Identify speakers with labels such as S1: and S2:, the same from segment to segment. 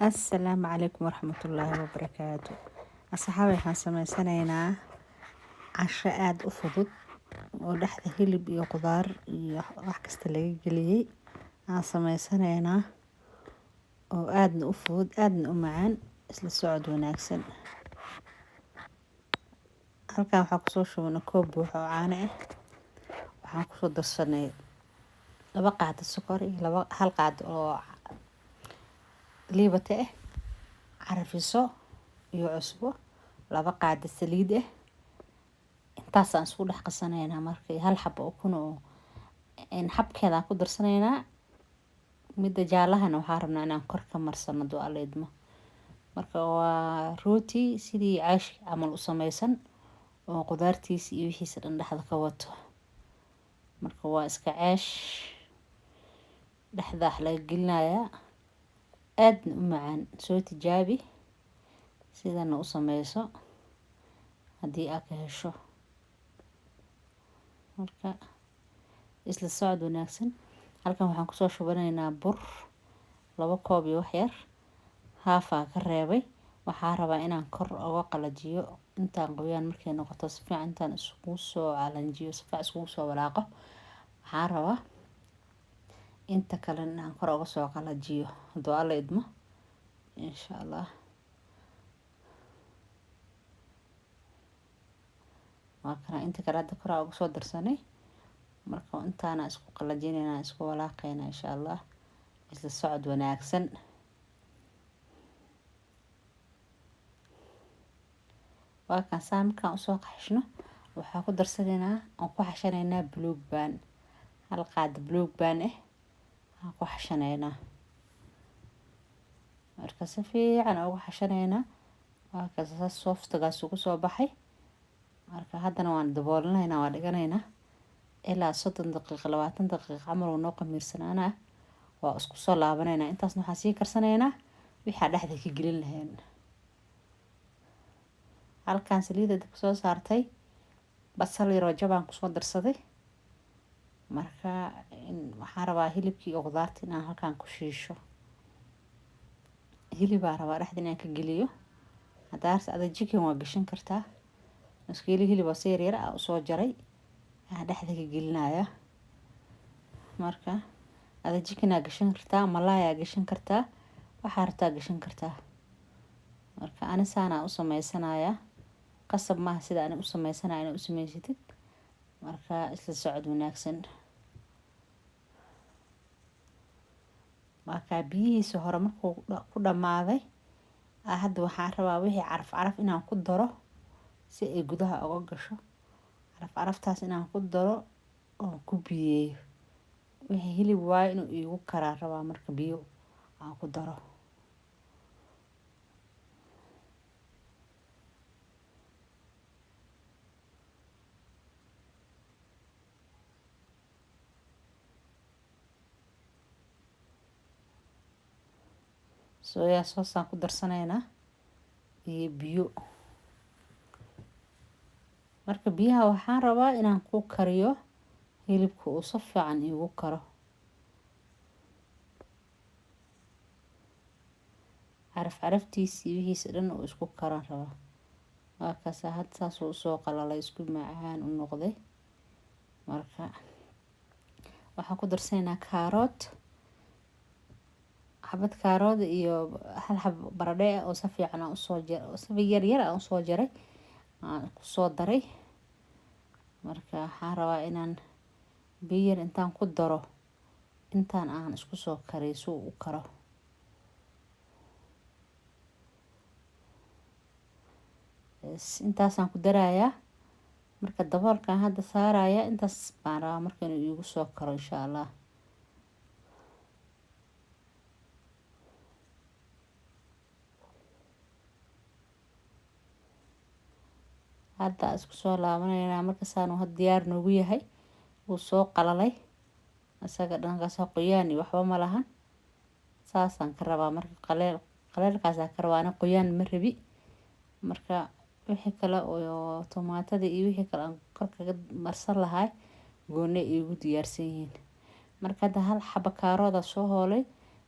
S1: Assalaamu calaykum waraxmatullaahi wabarakaatu. Asxaabi, waxaan sameysanaynaa casho aada u fudud oo dhexda hilib iyo qudaar iyo wax kasta laga geliyey aan sameysanaynaa, oo aadna u fudud aadna u macaan. Isla socod wanaagsan. Halkan waxaa kusoo shubnay koob buux oo caano ah. Waxaan kusoo darsanay 2 qaado sokor iyo 1 qaado oo liibata ah, carafiso iyo cusbo, 2 qaado saliid ah. Intaasaan isku dhex qasanaynaa. Marka hal xabo ukun oo xabkeeda aan ku darsanaynaa, midda jaalahana waxaa rabnaa inaan kor ka marsano duu Alla idmo. Marka waa rooti sidii caash camal u sameysan oo qudaartiisa iyo wixiisa dhan dhexda ka wato. Marka waa iska ceesh dhexda wax laga gelinayaa, aadna u macaan. Soo tijaabi, sidana u sameyso haddii aad ka hesho. Marka isla socod wanaagsan. Halkan waxaan kusoo shubanaynaa bur 2 koob iyo wax yar, haafaa ka reebay. Waxaa rabaa inaan kor uga qalajiyo intaan qoyaan markay noqoto, si fiican intaan iskugu soo calanjiyo, si fiican iskugu soo walaaqo. Waxaa rabaa inta kale inaan kor uga soo qalajiyo hadduu Alla idmo, insha Allah. Waa kana inta kale hadda kor uga soo darsanay. Marka intaana isku qalajinaynaa, isku walaaqaynaa, insha Allah. Isla socod wanaagsan. Waa kan saa markaan usoo qaxishno, waxaa ku darsanaynaa oon ku xashanaynaa buluug baan, hal qaad buluug baan ah aan ku xashanaynaa. Marka si fiican ugu xashanaynaa. Waa kaas saas softgaas ugu soo baxay. Marka haddana waan daboolinaynaa, waan dhiganaynaa ilaa 30 daqiiqo, 20 daqiiqo camal uu noo qamiirsanaanaa. Waa isku soo laabanaynaa. Intaasna waxaan sii karsanaynaa wixii aan dhexda ka gelin lahayn. Halkan saliidda dabka soo saartay, basal yaroo jabaan kusoo darsaday. Marka waxaan rabaa hilibkii iyo qudaarta inaan halkan ku shiisho. Hilibaa rabaa dhexda inaan ka geliyo. Haddaa rabto ada chicken waa gashan kartaa. Nus kiilo hilib oo si yaryar ah usoo jaray aan dhexda ka gelinaya. Marka ada chicken aa gashan kartaa, malaay aa gashan kartaa, waxaa rabtaa gashan kartaa. Marka ani saanaa u sameysanayaa, qasab maaha sida ani u sameysanaya inaad u sameysatid. Marka isla socod wanaagsan. Marka biyihiisa hore markuu ku dhamaaday, hadda waxaan rabaa wixii caraf caraf inaan ku daro si ay gudaha uga gasho. Caraf caraftaas inaan ku daro oo ku biyeeyo wixii hilib waayo inuu iigu karaa rabaa. Marka biyo aan ku daro, soya sauce aan ku darsanaynaa iyo biyo. Marka biyaha waxaan rabaa inaan ku kariyo hilibka uu si fiican iigu karo, caraf caraftiisa iyo wixiisa dhan uu isku karaan rabaa. Waa kaasa hadda saasuu usoo qalalay, isku macaan u noqday. Marka waxaan ku darsanaynaa kaarood, xabad kaarood iyo hal xab baradhe ah oo si fiican aan usoo si yar yar aan usoo jaray aan kusoo daray. Marka waxaan rabaa inaan biyo yar intaan ku daro intaan aan isku soo kariyo si uu u karo. Intaasaan ku darayaa. Marka daboolkaan hadda saaraya, intaas baan rabaa marka inuu iigu soo karo, insha Allah. Hadda isku soo laabanaynaa. Marka saanu had diyaar noogu yahay, wuu soo qalalay isaga dhankaas, qoyaan iyo waxba ma lahan. Saasaan ka rabaa. Marka qaleel qaleelkaasaan ka rabaa, ani qoyaan ma rabi. Marka wixii kale oo tomaatada iyo wixii kale aan kor kaga marsan lahay gooni iigu diyaarsan yihiin. Marka hadda hal xaba kaarooda soo hoolay.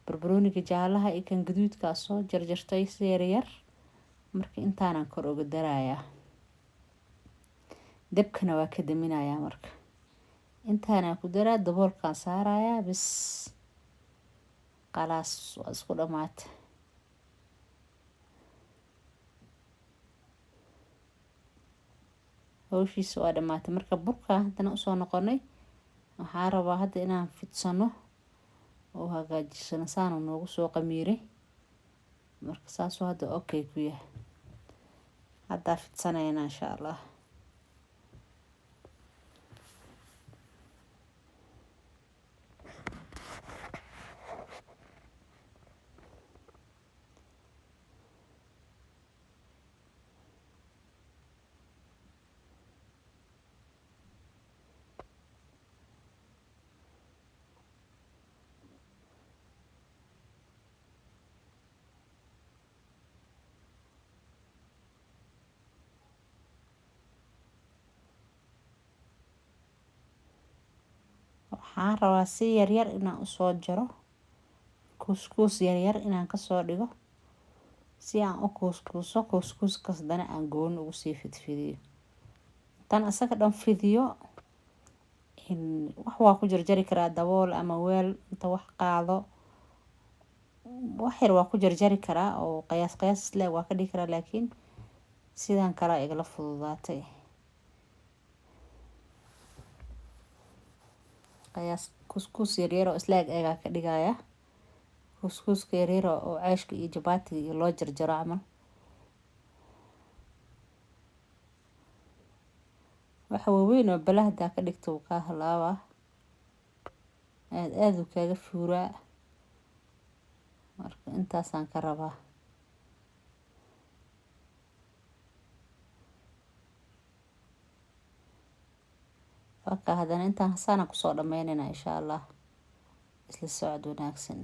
S1: Barbarooniga jaalaha iyo kan gaduudka soo jarjartay si yaryar. Marka intaanaan kor uga darayaa. Dabkana waa ka daminayaa. Marka intaanaan ku daraa, daboolkaan saarayaa, bis khalaas, waa isku dhamaatay. Hawshiisa waa dhamaatay. Marka burka haddana usoo noqonay, waxaa rabaa hadda inaan fidsano oo hagaajisano. Saanu noogu soo qamiiray. Marka saasuu hadda okay ku yahay. Haddaa fidsanayna, insha Allah. Waxaan rabaa si yaryar inaan usoo jaro, kuuskuus yaryar inaan kasoo dhigo, si aan u kuuskuuso. Kuuskuuskaas haddana aan gooni ugu sii fidfidiyo. Intaan asaga dhan fidiyo, wax waa ku jarjari karaa dabool ama weel inta wax qaado, wax yar waa ku jarjari karaa oo qiyaas qiyaas isle waa ka dhigi karaa, laakiin sidan kale igala fududaatay. Qiyaas kuuskuus yaryar oo isla eg egaa ka dhigaya, kuuskuuska yaryar oo ceeshka iyo jabaatiga iyo loo jarjaro camal. Waxa waaweyn oo bala hadaa ka dhigto, wuu kaa halaabaa, aada aada uu kaaga fuuraa. Marka intaasaan ka rabaa. Waka haddana intaan hasaana kusoo dhameynayna, insha Allah. Isla socod wanaagsan.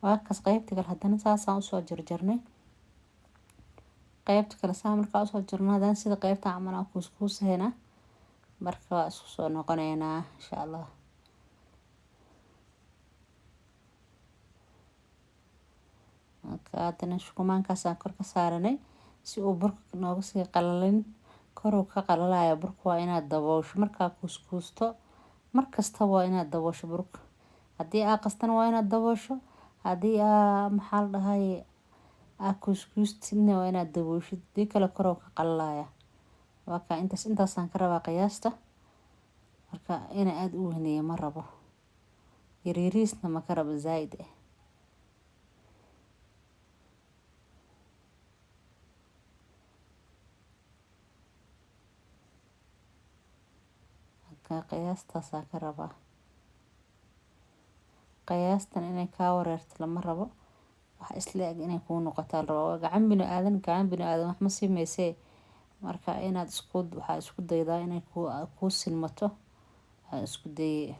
S1: Waa kas qeybta kale haddana saasaan usoo jarjarnay. Qeybta kale saa markaa usoo jarno, haddana sida qeybta camal aan kuuskuusahaynaa. Marka waa isku soo noqoneynaa, insha Allah. Marka haddana shukumaankaasaan kor ka saaranay si uu burka nooga sii qalalin. Koruu ka qalalaya burka. Waa inaad daboosho markaa kuuskuusto. Markasta waa inaad daboosho burka. Haddii aa qastana waa inaad daboosho, haddii aa, maxaa la dhahay, aa kuuskuustidna waa inaad dabooshid, hadii kale koruu ka qalalaya. Waa kaa intaas, intaasaan ka rabaa qiyaasta. Marka ina aada u weyneeyo ma rabo, yaryariisna ma ka rabo zaaid eh. Marka qiyaastaasaan ka rabaa. Qiyaastan inay kaa wareerto lama rabo, wax isla eg inay kuu noqotaa la rabaa. Waa gacan bini aadan, gacan bini aadan wax ma simeysee. Marka inaad isku, waxaa isku daydaa inay kuu sinmato, waxaa isku dayay.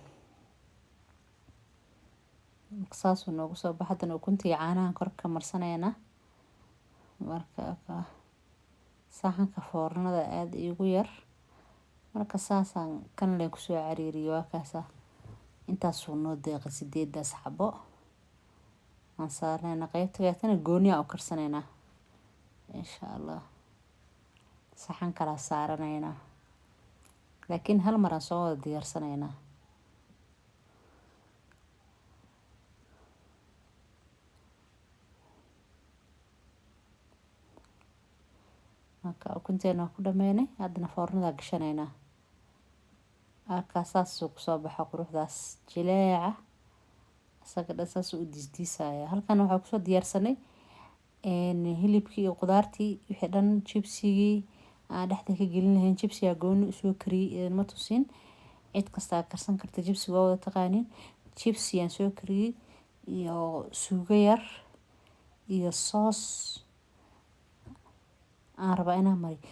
S1: Marka saasuu noogu soo baxa. Haddana ukunta iyo caanahan kor ka marsanaynaa. Marka saxanka foornada aada iigu yar, marka saasaan kan leen kusoo cariiriyo. Waa kaasa, intaasuu noo deeqay, 8daas xabo aan saarnayna. Qeybta kaleetana gooniyaa u karsanaynaa, insha Allah. Saxan kalaa saaranaynaa, laakiin hal mar aan soo wada diyaarsanaynaa. Marka ukunteena waa ku dhameynay, haddana foornada gashanaynaa. Halkaas saasuu kusoo baxa quruxdaas jileeca, isaga dhan saasuu u diisdiisaya. Halkan waxaa kusoo diyaarsanay hilibkii iyo qudaartii wixii dhan, jibsigii aan dhexda ka gelin lahayn. Jibsigaa gooni usoo kariyey, ma tusin, cid kastaa karsan karta jibsi, waa wada taqaaniin. Jibsi aan soo kariyey iyo suugo yar iyo soos aan rabaa inaan mariyo.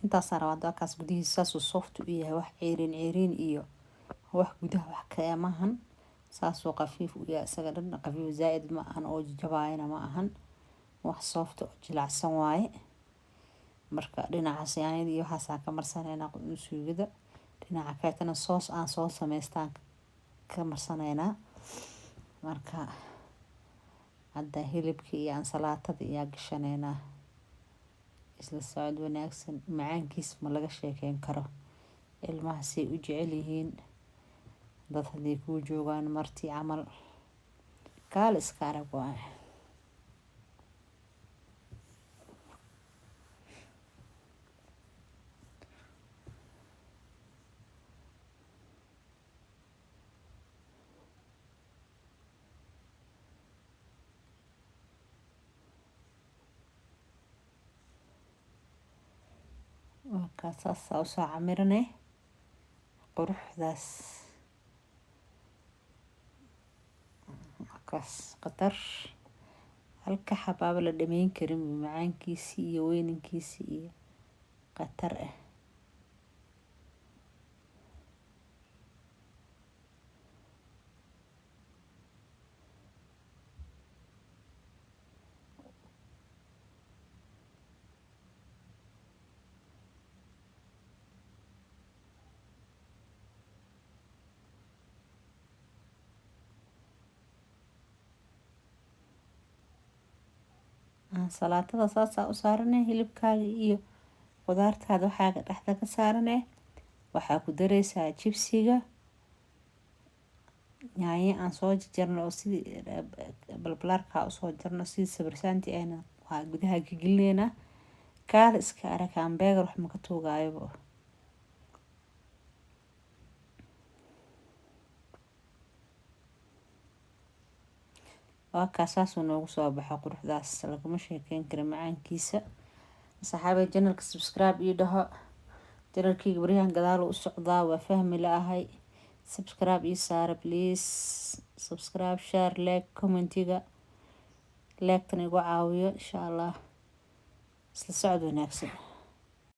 S1: Intaasaan rabaa. Halkaas gudihiisa saasuu soft u yahay, wax ceeriin ceeriin iyo wax gudaha wax ka maahan, saasuu khafiif u yahay isaga dhan. Khafiif zaaid ma ahan oo jajabaayana ma ahan, wax soft oo jilacsan waaye. Marka dhinacaas yaanyada iyo waxaasaan ka marsanaynaa suugada, dhinaca kaleetana soos aan soo samaystaan ka marsanaynaa. Marka hadda hilibkii iyo ansalaatada iyaa gashanaynaa. Isla socod wanaagsan. Macaankiis ma laga sheekeyn karo, ilmaha say u jecel yihiin. Dad hadday kuu joogaan marti camal, kaal iska arag waaye. Waa saasaa usoo camirane quruxdaas, kaas khatar, halka xabaaba la dhameyn karin macaankiisii iyo weyninkiisii iyo khatar ah. Salaatada saasaa u saarane, hilibkaaga iyo qudaartaada waxaaga dhexda ka saarane. Waxaa ku dareysaa jibsiga, yaanyo aan soo jarjarno oo sidii balbalaarka usoo jarno, sidii sawirsaantii ahna waa gudaha ka gelineynaa. Kaala iska arag, hambeegar wax ma ka tuugaayoba. Waa kaa saasuu noogu soo baxa quruxdaas, laguma sheekeyn karo macaankiisa. Saxaabay, channelka subscribe ii dhaho. Channelkayga baryahan gadaal u socdaa, waa fahmi la-ahay. Subscribe ii saara please, subscribe, share, like, commentiga, like-tan igu caawiyo insha Allah. Isla socod wanaagsan.